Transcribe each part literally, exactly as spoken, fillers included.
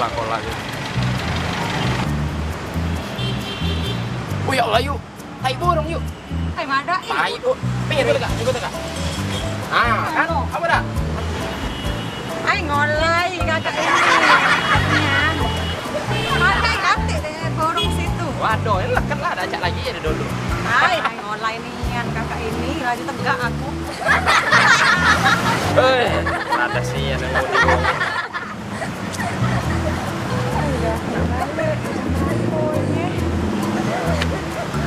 Lakolah, yuk. Oh, ya Allah, yuk. Tai burung, yuk. Tai madak, ih. Tai, oh. Pin, ikut tegak, ikut tegak. Ah, kan? Anu. Apa dah? Ai, ngolai kakak ini. Nian. Pandai katik deh burung situ. Waduh, ini leket lah, dah cak lagi ya dulu. Ai, ai, ngolai nian kakak ini. Laju tegak aku. Hei, ada sih yang nunggu di bawah.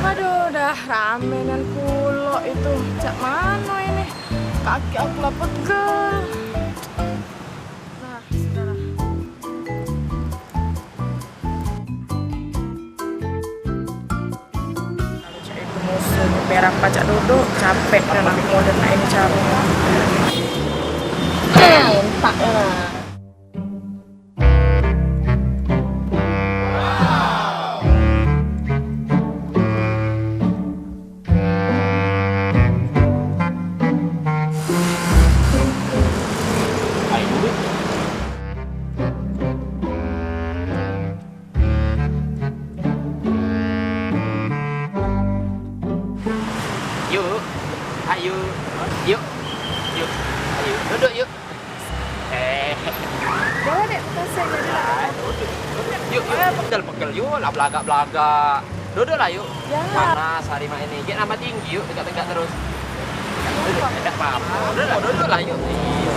Aduh, dah rame nian pulo itu. Cak mano ini? Kaki aku lah pegel. Nah, sudahlah. Cak itu musuh, berak pacak duduk, capek dah nak model nak ini caro. Nah, entak lah. Yuk, ayo, yuk, yuk, ayo, duduk yuk. Eh. Bawa dek, kasih jadi lah. Yuk, yuk, pegel-pegel yuk, lah belagak-belagak. Duduk lah yuk. Jangan. Panas hari mak ini. Gek nambah tinggi yuk, tegak-tegak terus. Duduk, tidak apa-apa. Duduk, duduk lah yuk. Iya.